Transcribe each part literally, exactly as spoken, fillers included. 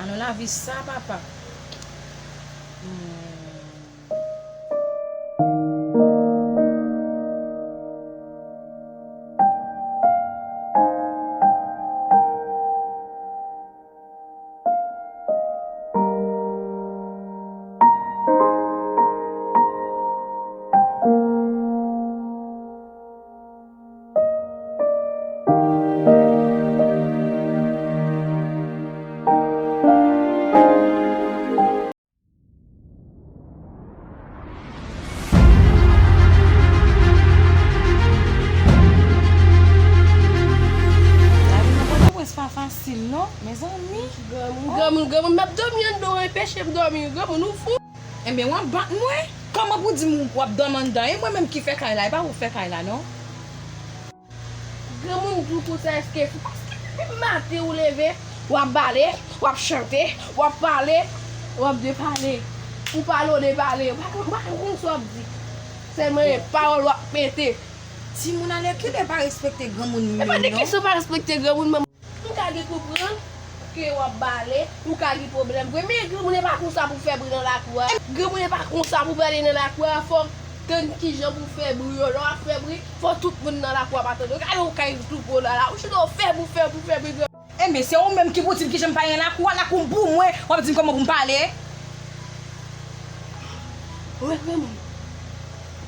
Nan lavi sa, papa. Hmm. Lavi nan Pòtoprens pa fasil non, mezanmi. Granmoun, granmoun, granmoun, m ap dòmi anndan, w anpeche m dòmi, granmoun, ou fou. Enben, w ap bat mwen? Kòman pou di m w ap dòmi anndan? E mwen menm ki fè kay la, e pa ou k fè kay la non. Granmoun di w konsa, èske fou? Paske depi maten ou leve, w ap bale, w ap chante, w ap pale, w ap depale. Ou pale, w depale. Ou pa konn, ou pa konn sa w ap di. Sèlman e pawòl w ap mete. Timoun alèkile pa respekte granmoun menm non. E pa de kesyon pa respekte granmoun, manman. M ka gen konprann ke w ap bale, ou ka gen pwoblèm vre, men granmoun e pa konsa pou fè bri nan lakou a. Granmoun e pa konsa pou bale nan lakou a, fòk tann kijan pou fè bri yo. Lè w ap fè bri, fò tout moun nan lakou a pa tande w. Gade yon kay tou gwo la la, ou chita w fè bri, fè bri, fè bri, granmoun. Enben, se ou menm ki pou di m kijan m pale nan lakou a, lakou m pou mwen, w ap di m kòman pou m pale. Wè, granmoun,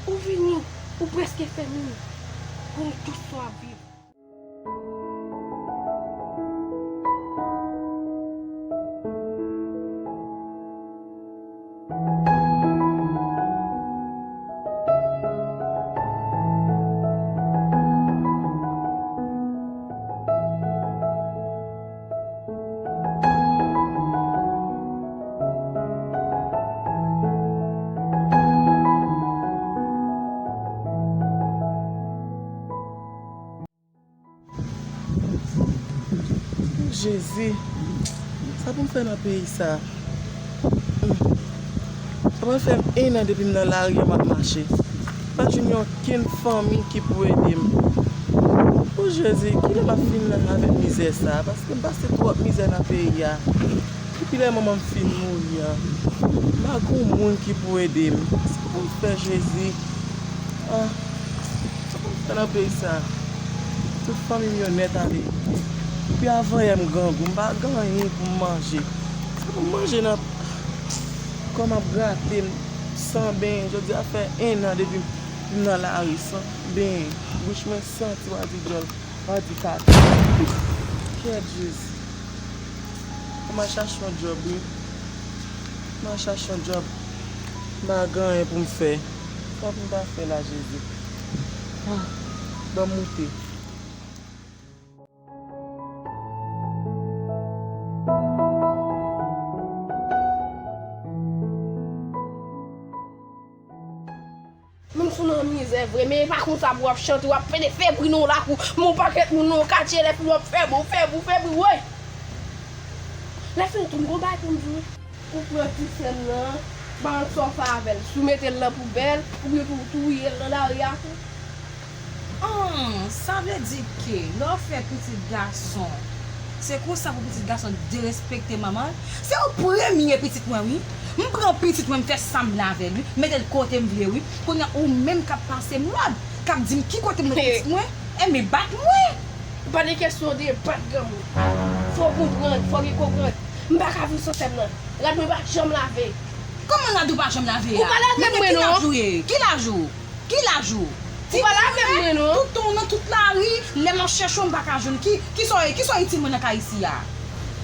ou vini, ou prèske fè m ri. Konn tout sa w ap viv. Jezi, sa pou m fè nan peyi sa? Hmm. Sa pral fè m en an depi m nan lari a m ap mache. M pa jwenn okenn fanmi ki pou ede m. O Jezi, kilè m ap fin avèk mizè sa? Paske m pase twòp mizè nan peyi a. Depi lè manman m fin mouri an, m pa gen moun ki pou ede m. Sa pou m fè, Jezi? Ah, sa pou m fè nan peyi sa? Tout fanmi m yo nèt ale. Depi avanyè m grangou, m pa gen anyen pou m manje. Sa pou m manje nan kò m ap grate m san benyen. Jodi a fè en an depi m nan lari san benyen. Bouch mwen santi w a di djòl. Andikape. Kèt Jezi. Fò m al chache yon djòb, wi. Fò m al chache yon djòb. M pa gen anyen pou m fè. Sa pou m ta fè la, Jezi? Ah, ban m moute. Menm si w nan mizè vre, men e pa konsa pou w ap chante, w ap pede fè bri nan yon lakou, men yon pakèt moun nan yon katye, lè fini w ap fè bri, w fè bri, w fè bri, woy! Lè fini tou, m gon bagay pou m di w. Ou pran ti sè m nan, pa konn sa w fè avè l, si w mete l nan poubèl, oubyen pou w touye l nan lari a tou. An, sa vle di ke lè w fè pitit gason, se konsa pou pitit gason derespekte manman l? Se ou premye pitit mwen wi. M pran pitit mwen, m fè sa m vle avè l wi. M mete l kote m vle wi. Kounye a ou menm k ap pase m lòd, k ap di m ki kote m mete pitit mwen, enben bat mwen. Pa de kesyon de bat granmoun. Fò w konprann, fò w gen konprann. M pa ka viv san sè m nan. Rad mwen pa janm lave. Kòman rad ou pa janm lave a? Ou pa lave mwen non. Men ki laj ou ye? Ki laj ou? Ki laj ou? Ou pa lave mwen non. Toutan w nan tout lari, lè m ap chèche w, m pa ka jwenn. Ki, ki sa w ye? Ki sa w itil mwen nan kay isi a?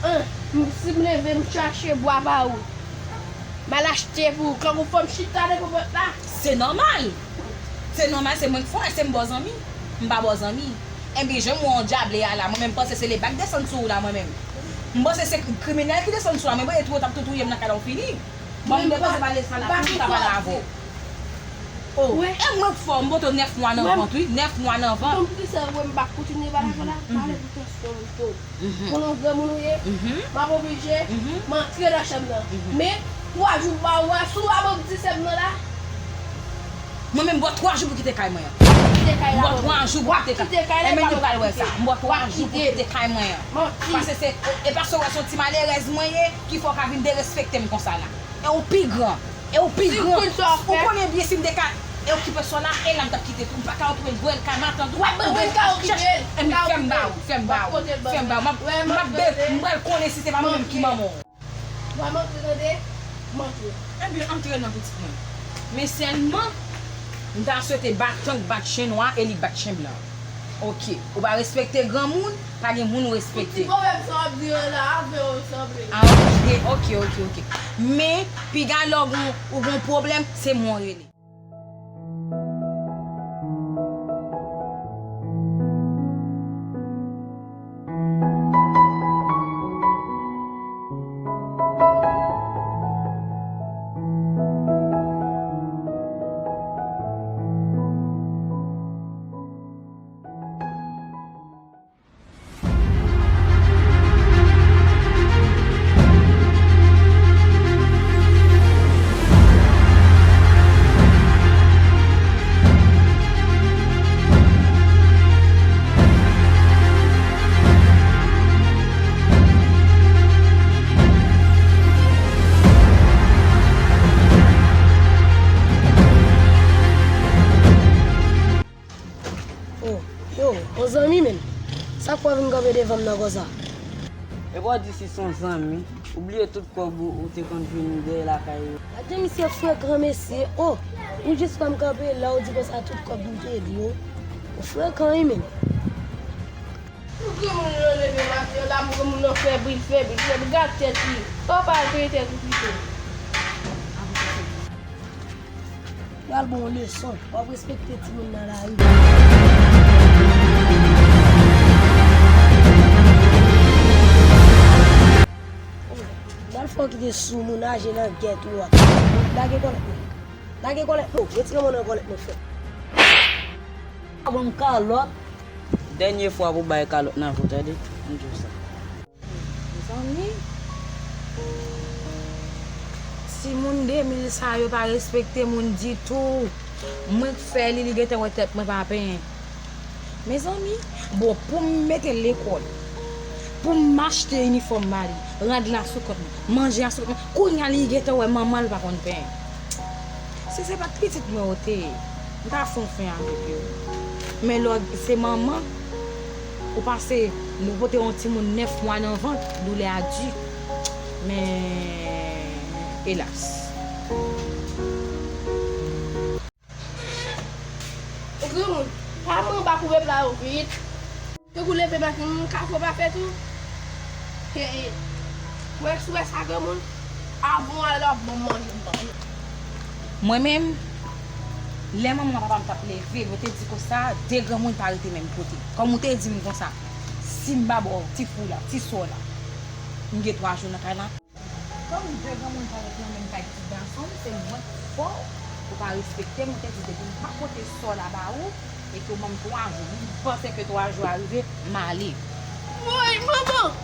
An, m, si m leve, m chache bwa ba ou. M al achte pou ou. Kòm ou fè m chita devan pòt la. Se nòmal. Se nòmal, se mwen k fè w, èske m ba w zanmi? M pa ba w zanmi. Enben, jan m wè w dyable a la, mwen menm m panse se Leba k desann sou ou la, mwen menm. M panse se kriminèl ki desann sou ou la, mwen panse tou w t ap tou touye m nan kay la, w fini. Bon, m depoze pale sa la pou m ka pale avè w. Oh, e mwen k fè w, m pote w nèf mwa nan vant, wi, nèf mwa nan vant. Konn poukisa w wè m pa kontinye pale avè w la? Pale pou tansyon m tou. Konnen w granmoun ou ye, m ap oblije, m antre nan chanm nan. Men, twa jou m ba ou a, si w pa ban m ti sè m nan la. Mwen menm, m ba w twa jou pou w kite kay mwen an. M ba w twa jou pou w kite kay la. Enben nou pral wè sa. M ba w twa jou pou w kite kay mwen an. Paske se, e paske w wè se yon ti malerèz mwen ye ki fè w ka vin derespekte m konsa la. E w pi gran. E w pi gran. Ou konnen byen si m te ka okipe sò la, e la m t ap kite tou. M pa ka okipe l, voye l kay matant ou. Ou vin chèche. Enben fè m ba w, fè m ba w, fè m ba w. M ap, m ap, m pral konnen si se pa mwen menm ki manman w. Mwen antre tande, m antre. Ebyen, antre non pitit mwen. Men sèlman, m ta swete bat tan k bat chen nwa e li bat chen blan. Oke. Ou pa respekte granmoun, pa gen moun ou respekte. Ti pwoblèm sa w ap di an la, avè w sanble. Ah, oke, oke, oke, oke. Men, piga lè w gon, ou gon pwoblèm, se mwen w rele. Oh, yo, yon zanmi menm. Sa k fè w vin kanpe devan m nan konsa? Epa w di si se yon zanmi, ou bliye tout kòb ou, ou te konn jwenn dèyè lakay ou. Gade misye frekan mesye, oh, ou jis fè m kanpe la, ou di konsa tout kòb m te dwe w. Ou frekan wi menm. Pou granmoun nan leve maten an la, pou granmoun nan febri, febri, febri, gad tèt li. Papa l peye tèt ou pito. Yo al ba w leson. W ap respekte timoun nan lari. Yo al fè w kite sou moun aje nan gèt ou a. Lage kòlèt mwen. Lage kòlèt mwen. Retire men w nan kòlèt mwen frè. Ban m kalòt. Dènye fwa pou bay kalòt nan vo tande. M di w sa. Mezanmi, timoun de mil sa yo pa respekte moun ditou. Mwen k fè li, li gentan wè tèt mwen pa penyen. Mezanmi, bon, pou m mete l lekòl, pou m achte inifòm ba li, rad la sou kont mwen, manje a sou kont mwen, kounye a li gentan wè manman l pa konn penyen. Si se pa t pitit mwen yo te ye, m ta fè yon fen avèk yo. Men lè w se manman, ou pase, nou pote yon timoun nèf mwa nan vant, doulè a di. Men, elas. Ou granmoun, pa manba koube pla yo vit. Tankou leve maten, m ka fè w pa fè tou. He, he. Wè, si w wè sa granmoun, avan w ale la w ap ban m manje m manje. Mwen menm, lè manman papa m t ap leve, mwen te di konsa, de granmoun pa rete menm kote. Kòm ou te di m konsa, si m pa ba w ti frè w la, ti sè w la, m gen twa jou nan kay la. Kòm de granmoun pa ret nan menm kay ti gason m, se mwen k fè w, ou pa respekte m, ou te di depi m pa pote sè w la ba ou, e ke w ban m twa jou, m panse ke twa jou a rive, m ale. Woy, manman!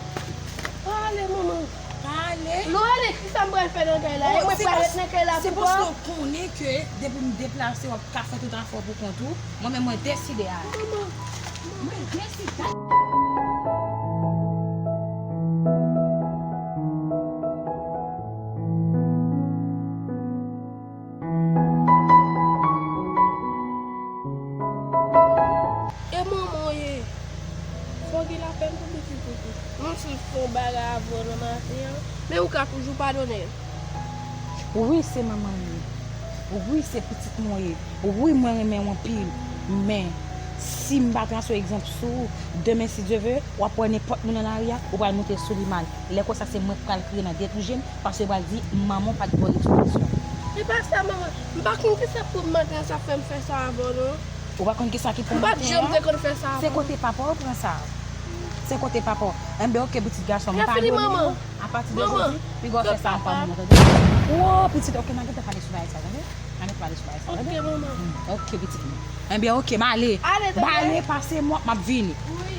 Pa ale, manman. Pa ale? Lè w ale, kisa m pral fè nan kay la? E mwen pral ret nan kay la pou kò? Se paske w konnen ke depi m deplase, w ap ka fè tout afè w pou kont ou. Mwen menm, mwen deside ale. Manman! Mwen deside. E manman w ye? Fò w gen lapèn pou pitit ou tou. Menm si l fè yon bagay avè w nan maten an, men ou ka toujou padone l. Wi, se manman m ye. Wi, se pitit mwen w ye. Wi, mwen renmen w anpil. Men, si m pa trase yon egzanp sou ou, demen, si Dye ve, w ap wè nenpòt moun nan lari a, ou pral monte sou li mal. Lè konsa, se mwen k pral kriye nan dèt ou je m, paske yo pral di, manman w pa t ba w edikasyon. E pa sa, manman. M pa konn kisa pou m maten sa fè m fè sa avè w, non. Ou pa konn kisa ki pou maten an? M pa t janm te konn fè sa avè w. Se kote papa w pran sa. Se kote papa w. Enben, oke, pitit gason m, padone m. Apati de jodi, piga w fè sa ankò pou mwen, tande? Wo, pitit, oke, n a gentan pale sou bagay sa, tande? N a gentan pale sou bagay sa, tande? Oke, manman. Oke, pitit mwen. Enben, oke, m ale. M ale, pase m, m ap vini. Wi.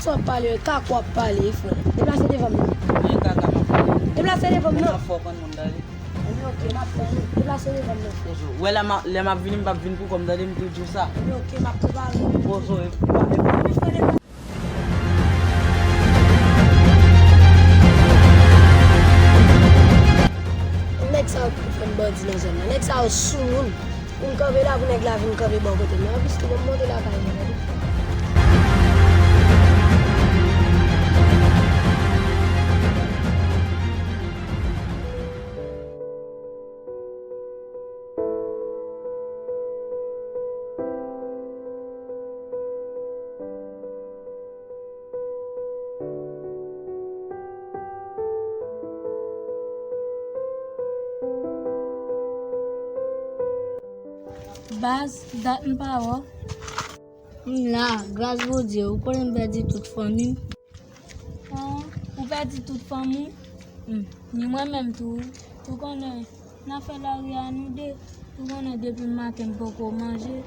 Sa w ap pale, kaka w ap pale, frè. Deplase devan m non. Mwen kaka m ap pale. Deplase devan m Mwen non. ap fè w konn moun dale. Ebyen, oke, m ap tann ou. Deplase devan m non. Wè lè m ap, lè m ap vini, m p ap vin pou kò m, tande, m tou di w sa. Ebyen, oke, m ap prepare. Poze w e pale. Nèg sa yo ki fè m bandi nan zòn nan. Nèg sa yo sou moun. Pou m kanpe la, pou nèg la vin kanpe bò kote m nan. Anplis tou, ban m monte lakay mwen, tande. Baz, dat m pa wè w. M la, gras Bondye, ou konnen m pèdi tout fanmi m. An, ou pèdi tout fanmi w? Hmm, ni mwen menm tou wi. Ou konnen, nan fè lari a nou de. Ou konnen depi maten m poko manje.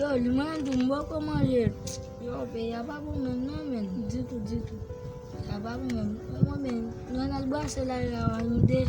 Yo, li mwen tou, m poko manje. Yo, peyi a pa bon menm non, menn. Ditou, ditou. Peyi a pa bon menm. Mwen, mwen, menn, nou ann al brase lari a nou de.